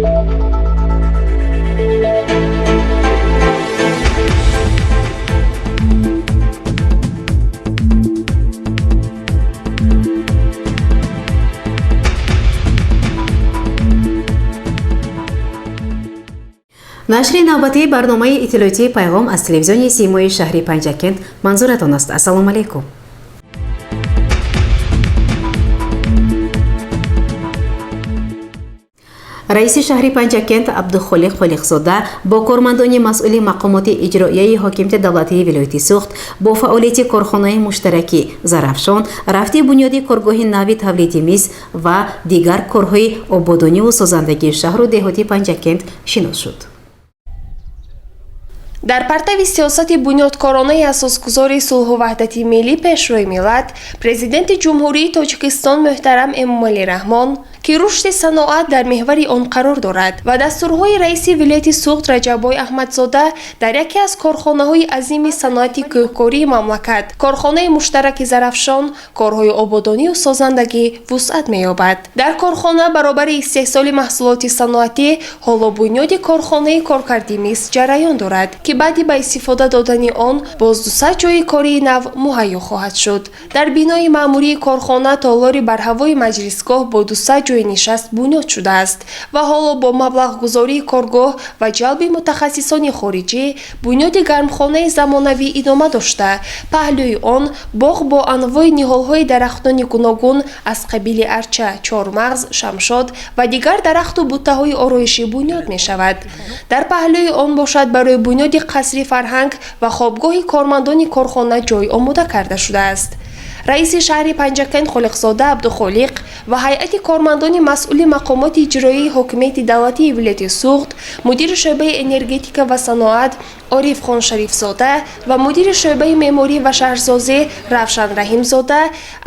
Нашри навбатии барномаи иттилоотии «Пайғом» аз телевизиони Симои шаҳри Панҷакент манзуратон аст. Ассалому алайкум. Раиси шаҳри Панҷакент Абдухолиқ Холиқзода бо кормандони масъули мақомоти иҷроияи ҳокимияти давлатии вилояти Суғд бо фаъолияти корхонаи муштаракӣ «Зарафшон», рафти бунёди коргоҳи нави тавлиди мис ва дигар корҳои ободониву созандагии шаҳру деҳоти Панҷакент шинос шуд. Дар партави сиёсати бунёдкоронаи асосгузори сулҳу ваҳдати миллӣ, Пешвои миллат, Президенти Ҷумҳурии Тоҷикистон муҳтарам Эмомалӣ Раҳмон, ки рушди саноат дар меҳвари он қарор дорад, ва дастурҳои раиси вилояти Суғд Раҷаббой Аҳмадзода, дар яке аз корхонаҳои азими саноати кӯҳкории мамлакат, корхонаи муштараки «Зарафшон», корҳои ободонию созандагӣ вусъат меёбад. Дар корхона баробари истеҳсоли маҳсулоти саноатӣ ҳоло бунёди корхонаи коркарди мис ҷараён дорад, ки баъди ба истифода додани он боз 200 ҷойи кории нав муҳайё хоҳад шуд. Дар бинои маъмурии корхона толори барҳавои маҷлисгоҳ бо 200 ҷойи нишаст бунёд шудааст ва ҳоло бо маблағгузории коргоҳ ва ҷалби мутахассисони хориҷӣ бунёди гармхонаи замонавӣ идома дошта, паҳлӯи он боғ бо анвои ниҳолҳои дарахтони гуногун аз қабили арча, чормағз, шамшод ва дигар дарахту буттаҳои ороишӣ бунёд мешавад. Дар паҳлӯи он бошад, барои бунёди қасри фарҳанг ва хобгоҳи кормандони корхона ҷой омода карда шудааст. Раиси шаҳри Панҷакент Холиқзода Абдухолиқ ва ҳайати кормандони масъули мақомоти иҷроии ҳокимияти давлатии вилояти Суғд, мудири шӯъбаи энергетика ва саноат Орифхон Шарифзода ва мудири шӯъбаи меъморӣ ва шаҳрсозӣ Равшан Раҳимзода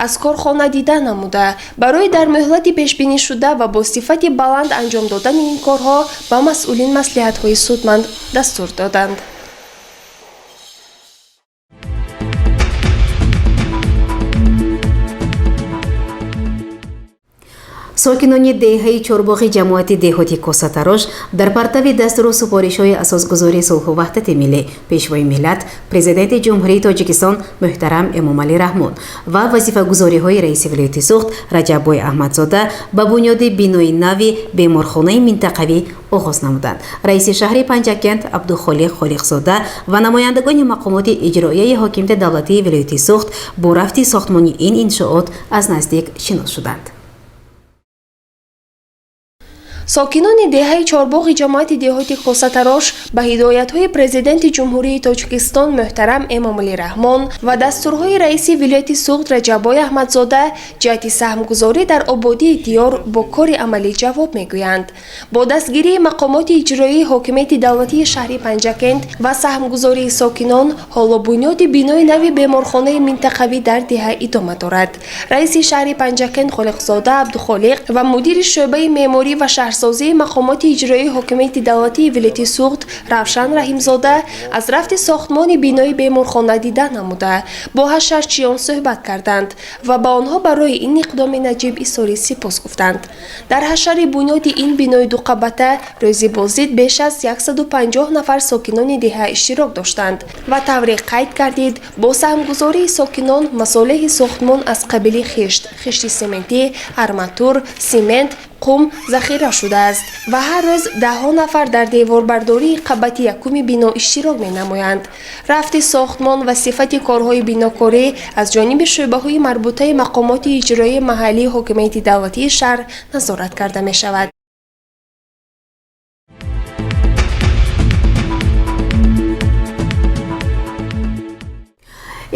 аз корхона дида намуда, барои дар муҳлати пешбинишуда ва бо сифати баланд анҷом додани ин корҳо ба масъулин маслиҳатҳои судманд дастур доданд. Сокинони деҳаи Чорбоғи ҷамоати деҳоти Косатарош дар партави дастуру супоришҳои асосгузори сулҳу ваҳдати миллӣ, Пешвои миллат, Президенти Ҷумҳурии Тоҷикистон муҳтарам Эмомалӣ Раҳмон ва вазифагузориҳои раиси вилояти Суғд Раҷаббой Аҳмадзода ба бунёди бинои нави беморхонаи минтақавӣ оғоз намуданд. Раиси шаҳри Панҷакент Абдухолиқ Холиқзода ва намояндагони мақомоти иҷроияи ҳокимияти давлатии вилояти Суғд бо рафти сохтмони ин иншоот аз наздик шинос шуданд. Сокинони деҳаи Чорбоғи ҷамоати деҳоти Косатарош ба ҳидоятҳои Президенти Ҷумҳурии Тоҷикистон муҳтарам Эмомалӣ Раҳмон ва дастурҳои раиси вилояти Суғд Раҷаббой Аҳмадзода ҷиҳати саҳмгузорӣ дар ободии диёр бо кори амалӣ ҷавоб мегӯянд. Бо дастгирии мақомоти иҷроии ҳокимияти давлатии шаҳри Панҷакент ва саҳмгузории сокинон ҳоло бунёди бинои нави беморхонаи минтақавӣ дар деҳа идома дорад. Раиси шаҳри Панҷакент Холиқзода Абдухолиқ ва мудири шӯъбаи меъморӣ ва шаҳрсозии мақомоти иҷроии ҳокимияти давлатии вилояти Суғд Равшан Раҳимзода аз рафти сохтмони бинои беморхона дида намуда, бо ҳашарчиён суҳбат карданд ва ба онҳо барои ин иқдоми наҷиб изҳори сипос гуфтанд. Дар ҳашари бунёди ин бинои дуқабата рӯзи боздид беш аз 150 нафар сокинони деҳа иштирок доштанд ва тавре қайд гардид, бо саҳмгузории сокинон масолеҳи сохтмон аз қабили хишт, хишти сементӣ, арматур, симент, қум захира шудааст ва ҳар рӯз даҳҳо нафар дар деворбардории қабати якуми бино иштирок менамоянд. Рафти сохтмон ва сифати корҳои бинокорӣ аз ҷониби шӯъбаҳои марбутаи мақомоти иҷроии маҳаллии ҳокимияти давлатии шаҳр назорат карда мешавад.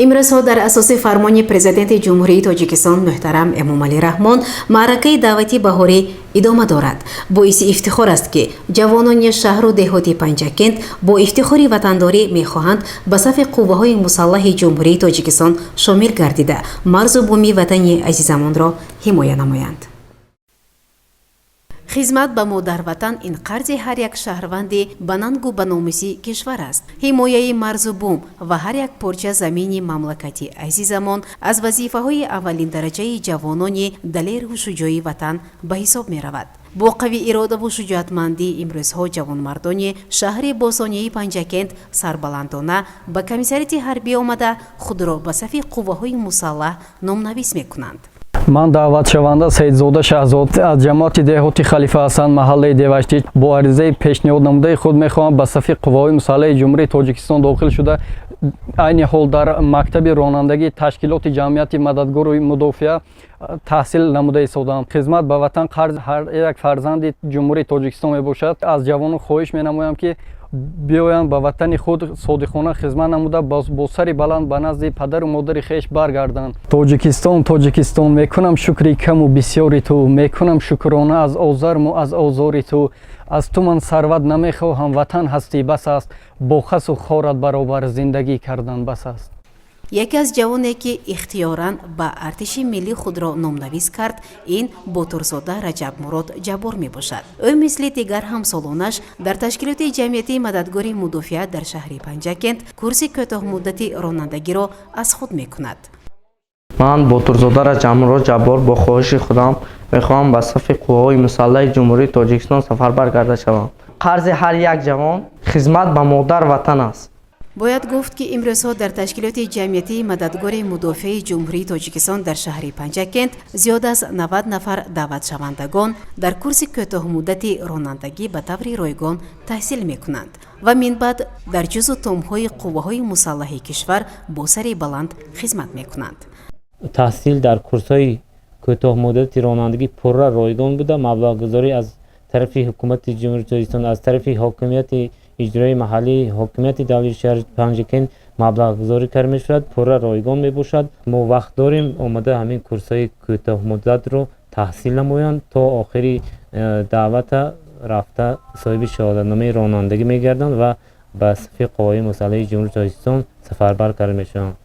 Имрӯзҳо дар асоси фармони Президенти Ҷумҳурии Тоҷикистон муҳтарам Эмомалӣ Раҳмон маъракаи даъвати баҳорӣ идома дорад. Боиси ифтихор аст, ки ҷавонони шаҳру деҳоти Панҷакент бо ифтихори ватандорӣ мехоҳанд ба сафи қувваҳои мусаллаҳи Ҷумҳурии Тоҷикистон шомил гардида, марзу буми ватани азизамонро ҳимоя намоянд. Хизмат ба модарватан ин қарзи ҳар як шаҳрванди ба нангу ба номуси кишвар аст. Ҳимояи марзу бум ва ҳар як порча замини мамлакати азизамон аз вазифаҳои аввалиндараҷаи ҷавонони далеру шуҷои ватан ба ҳисоб меравад. Бо қавӣ иродаву шуҷоатмандӣ имрӯзҳо ҷавонмардони шаҳри бостонии Панҷакент сарбаландона ба комиссариати ҳарбӣ омада, худро ба сафи қувваҳои мусаллаҳ номнавис мекунанд. Ман даъватшаванда Саидзода Шаҳзод аз ҷамоати деҳоти Халифа Ҳасан, маҳаллаи Деваштич, бо аризаи пешниҳоднамудаи худ мехоҳам ба сафи қувваҳои мусаллаҳи Ҷумҳурии Тоҷикистон дохил шуда, айни ҳол дар мактаби ронандагии ташкилоти ҷамъияти мададгору мудофиа таҳсил намуда истодаам. Хизмат ба ватан қарзи ҳар як фарзанди Ҷумҳурии Тоҷикистон мебошад. Аз ҷавонон хоҳиш менамоям, ки биёянд, ба ватани худ содиқона хизмат намуда, бо сари баланд ба назди падару модари хеш баргарданд. Тоҷикистон, Тоҷикистон, мекунам шукри каму бисёри ту, мекунам шукрона аз озарму аз озори ту. Аз ту ман сарват намехоҳам, ватан ҳастӣ, бас аст. Бо хасу хорат баробар зиндагӣ кардан бас аст. Яке аз ҷавоне, ки ихтиёран ба артиши миллӣ худро номнавис кард, ин Ботурзода Раҷабмурод Ҷаббор мебошад. Ӯ мисли дигар ҳамсолонаш дар ташкилоти ҷамъиятии мададгори мудофиа дар шаҳри Панҷакент курси кӯтоҳмуддати ронандагиро аз худ мекунад. Ман Ботурзода Раҷабмурод Ҷаббор бо хоҳиши худам мехоҳам ба сафи қувваҳои мусаллаҳи Ҷумҳурии Тоҷикистон сафарбар карда шавам. Қарзи ҳар як ҷавон хизмат ба модар ватан аст. Бояд гуфт, ки имрӯзҳо дар ташкилоти ҷамъиятии мададгори мудофиаи Ҷумҳурии Тоҷикистон дар шаҳри Панҷакент зиёд аз 90 нафар даъватшавандагон дар курси кӯтоҳмуддати ронандагӣ ба таври ройгон таҳсил мекунанд ва минбаъд дар ҷузу томҳои қувваҳои мусаллаҳи кишвар бо сари баланд хизмат мекунанд. Таҳсил дар курсҳои кӯтоҳмуддати ронандагӣ пурра ройгон буда, маблағгузорӣ аз тарафи ҳукумати Ҷумҳурии Тоҷикистон, аз тарафи ҳокимияти иҷрои маҳаллии ҳокимияти давлати шаҳри Панҷакент маблағгузорӣ карда мешавад, пурра ройгон мебошад. Мо вақт дорем, омада ҳамин курсҳои кӯтоҳмуддатро таҳсил намоянд, то охири даъвата рафта, соҳиби шаҳодатномаи ронандагӣ мегарданд ва ба сафи қувваҳои мусаллаҳи Ҷумҳурии Тоҷикистон сафарбар карда мешаванд.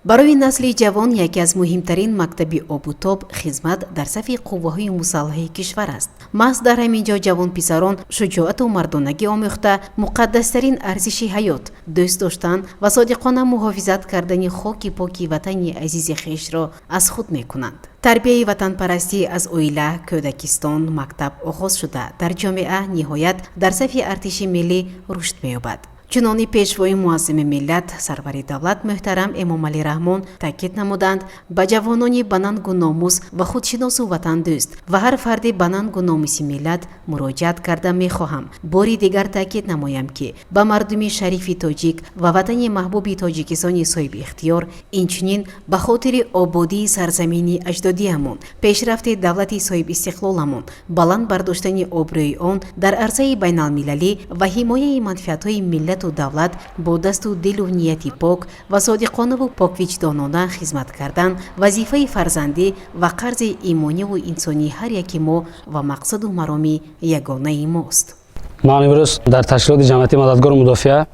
Барои насли ҷавон яке аз муҳимтарин мактаби обутоб хизмат дар сафи қувваҳои мусаллаҳи кишвар аст. Маҳз дар ҳамин ҷо ҷавонписарон шуҷоату мардонагӣ омӯхта, муқаддастарин арзиши ҳаёт, дӯст доштан ва содиқона муҳофизат кардани хоки поки ватани азизи хешро аз худ мекунанд. Тарбияи ватанпарастӣ аз оила, кӯдакистон, мактаб оғоз шуда, дар ҷомеа, ниҳоят дар сафи артиши миллӣ рушд меёбад. Чунони Пешвои муаззами миллат, сарвари давлат муҳтарам Эмомалӣ Раҳмон таъкид намуданд, ба ҷавонони банангу номус ва худшиносу ватандӯст ва ҳар фарди банангу номуси миллат муроҷиат карда мехоҳам бори дигар таъкид намоям, ки ба мардуми шарифи тоҷик ва ватани маҳбуби Тоҷикистони соҳибихтиёр, инчунин ба хотири ободии сарзамини аҷдодиамон, пешрафти давлати соҳибистиқлоламон, баланд бардоштани обрӯи он дар арсаи байналмилалӣ ва ҳимояи манфиатҳои миллату давлат бо дасту дилу нияти пок ва содиқонаву поквиҷдонона хизмат кардан вазифаи фарзандӣ ва қарзи имониву инсонии ҳар яки мо ва мақсаду мароми ягонаи мост. Ман имрӯз дар ташкилоти ҷамъиятии мададгору мудофиа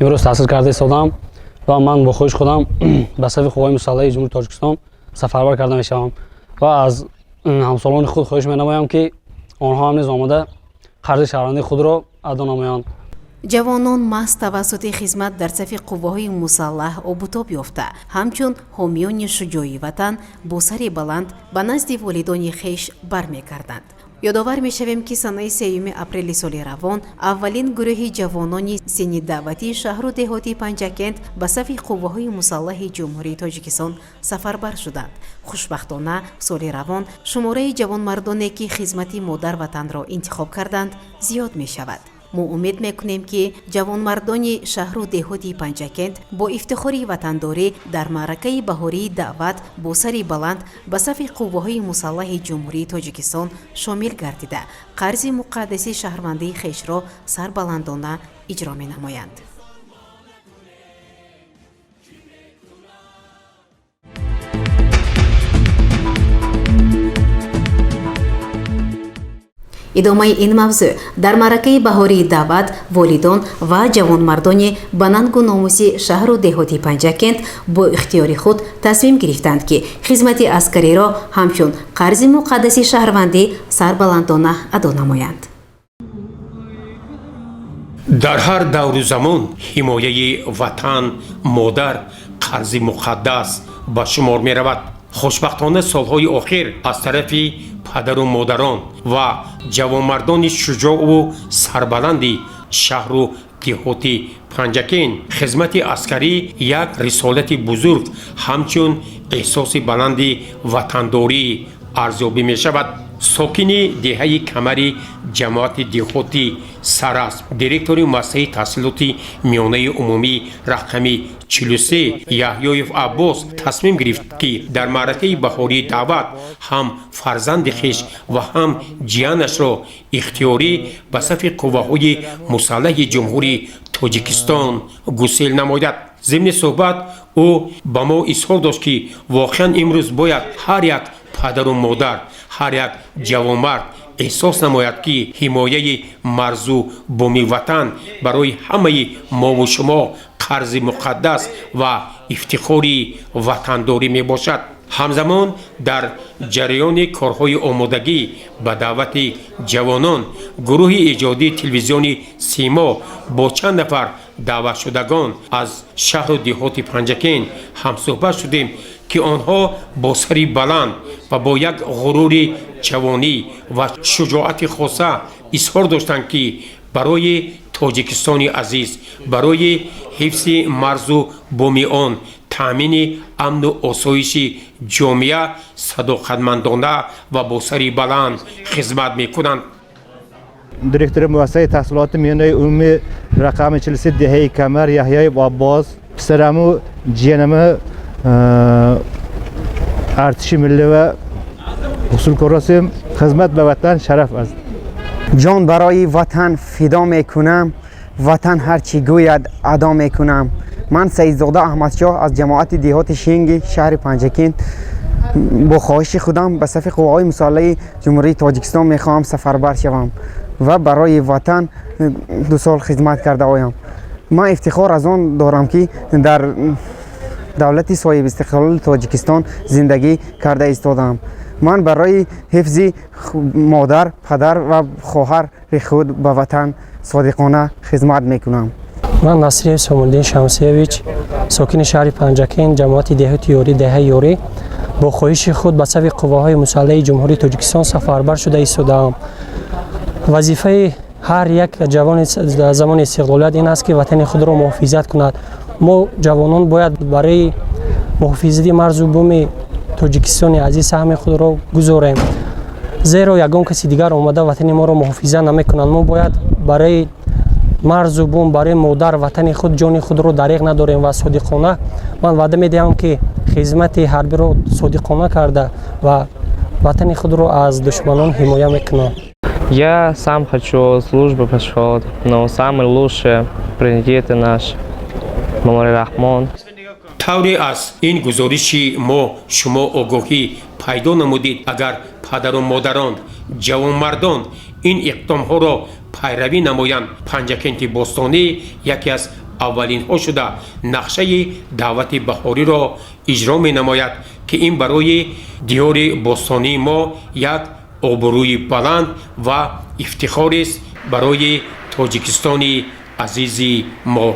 имрӯз таҳсил карда истодам ва ман бо хоҳиши худам ба сафи қувваҳои мусаллаҳи Ҷумҳурии Тоҷикистон сафарбар карда мешавам ва аз ҳамсолони худ хоҳиш менамоям, ки онҳо ҳам низ омода қарзи шаҳрвандии худро адо намоянд. Ҷавонон маҳз тавассути хизмат дар сафи қувваҳои мусаллаҳ обутоб ёфта, ҳамчун ҳомиёни шуҷои ватан бо сари баланд ба назди волидони хеш бармегарданд. Ёдовар мешавем, ки санаи 3 апрели соли равон аввалин гурӯҳи ҷавонони синни даъватии шаҳру деҳоти Панҷакент ба сафи қувваҳои мусаллаҳи Ҷумҳурии Тоҷикистон сафарбар шуданд. Хушбахтона, соли равон шумораи ҷавонмардоне, ки хизмати модар ватанро интихоб карданд, зиёд мешавад. Мо умед мекунем, ки ҷавонмардони шаҳру деҳоти Панҷакент бо ифтихори ватандорӣ дар маъракаи баҳории даъват бо сари баланд ба сафи қувваҳои мусаллаҳи Ҷумҳурии Тоҷикистон шомил гардида, қарзи муқаддаси шаҳрвандии хешро сарбаландона иҷро менамоянд. Идомаи ин мавзӯъ дар маъракаи баҳории даъват волидон ва ҷавонмардони ба нангу номуси шаҳру деҳоти Панҷакент бо ихтиёри худ тасмим гирифтанд, ки хизмати аскариро ҳамчун қарзи муқаддаси шаҳрвандӣ сарбаландона адо намоянд. Дар ҳар давру замон ҳимояи ватан модар қарзи муқаддас ба шумор меравад. Хушбахтона, солҳои охир аз тарафи падару модарон ва ҷавонмардони шуҷоъу сарбаланди шаҳру деҳоти Панҷакент хизмати аскарӣ як рисолати бузург, ҳамчун эҳсоси баланди ватандорӣ арзёбӣ мешавад. Сокини деҳаи Камари ҷамоати деҳоти Сарасп, директори муассисаи таҳсилоти миёнаи умумӣ рақами 43 Яҳёев Аббос тасмим гирифт, ки дар маъракаи баҳории даъват ҳам фарзанди хеш ва ҳам ҷиянашро ихтиёрӣ ба сафи қувваҳои мусаллаҳи Ҷумҳурии Тоҷикистон гусел намояд. Зимни суҳбат ӯ ба мо изҳор дошт, ки воқеан имрӯз бояд ҳар як падару модар, ҳар як ҷавонмард эҳсос намояд, ки ҳимояи марзу буми ватан барои ҳамаи мову шумо қарзи муқаддас ва ифтихори ватандорӣ мебошад. Ҳамзамон дар ҷараёни корҳои омодагӣ ба даъвати ҷавонон гурӯҳи эҷодии телевизиони Симо бо чанд нафар даъватшудагон аз шаҳру деҳоти Панҷакент ҳамсӯҳбат шудем, ки онҳо бо сари баланд ва бо як ғурури ҷавонӣ ва шуҷоати хоса изҳор доштанд, ки барои Тоҷикистони азиз, барои ҳифзи марзу буми он, таъмини амну осоиши ҷомеа садоқатмандона ва бо сари баланд хизмат мекунанд. Директори муассисаи таҳсилоти миёнаи умумӣ рақами 43 деҳаи Камар Яҳёев Аббос, писараму ҷиянами артиши миллӣ ва гусул коросем. Хизмат ба ватан шараф аст. Ҷон барои ватан фидо мекунам, ватан ҳарчи гӯяд адо мекунам. Ман Саидзода Аҳмадшоҳ аз ҷамоати деҳоти Шинги шаҳри Панҷакент бо хоҳиши худам ба сафи қувваҳои мусаллаҳи Ҷумҳурии Тоҷикистон мехоҳам сафарбар шавам ва барои ватан 2 сол хизмат карда оям. Ман ифтихор аз он дорам, ки дар давлати соҳибистиқлоли Тоҷикистон зиндагӣ карда истодаам. Ман барои ҳифзи модар, падар ва хоҳари худ ба ватан содиқона хизмат мекунам. Ман Насриев Сомулдин Шамсиевич, сокини шаҳри Панҷакент, ҷамоати деҳоти Ёрӣ, деҳаи Ёрӣ, бо хоҳиши худ ба сафи қувваҳои мусаллаҳи Ҷумҳурии Тоҷикистон сафарбар шуда истодаам. Вазифаи ҳар як ҷавони дар замони истиқлолият ин аст, ки ватани худро муҳофизат кунад. Мо ҷавонон бояд барои муҳофизати марзу буми Тоҷикистони азиз саҳми худро гузорем, зеро ягон каси дигар омада ватани моро муҳофизат намекунад. Мо бояд барои марзу бум, барои модар ватани худ ҷони худро дареғ надорем ва содиқона ман ваъда медиҳам, ки хизмати ҳарбиро содиқона карда ва ватани худро аз душманон ҳимоя мекунам. Я сам хочу службу пошел, но самый лучший президент наш Эмомалӣ Раҳмон. Тавре аз ин гузориши мо шумо огоҳӣ пайдо намудед, агар падару модарон, ҷавонмардон ин иқдомҳоро пайравӣ намоянд, Панҷакенти бостонӣ яке аз аввалинҳо шуда нақшаи даъвати баҳориро иҷро менамояд, ки ин барои диёри бостонии мо як обрӯи баланд ва ифтихорест барои Тоҷикистони азизи мо.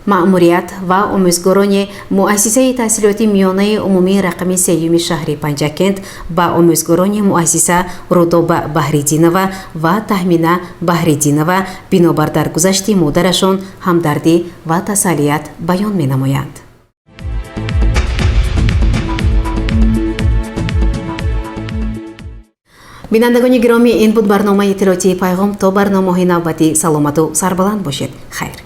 Маъмурият ва омӯзгорони муассисаи таҳсилоти миёнаи умумии рақами 3-юми шаҳри Панҷакент ба омӯзгорони муассиса Рудоба Баҳриддинова ва Таҳмина Баҳриддинова бинобар даргузашти модарашон ҳамдардӣ ва тасаллият баён менамоянд. Бинандагони гиромӣ, ин буд барномаи иттилоотии Пайғом. То барномаҳои навбатӣ саломату сарбаланд бошед. Хайр.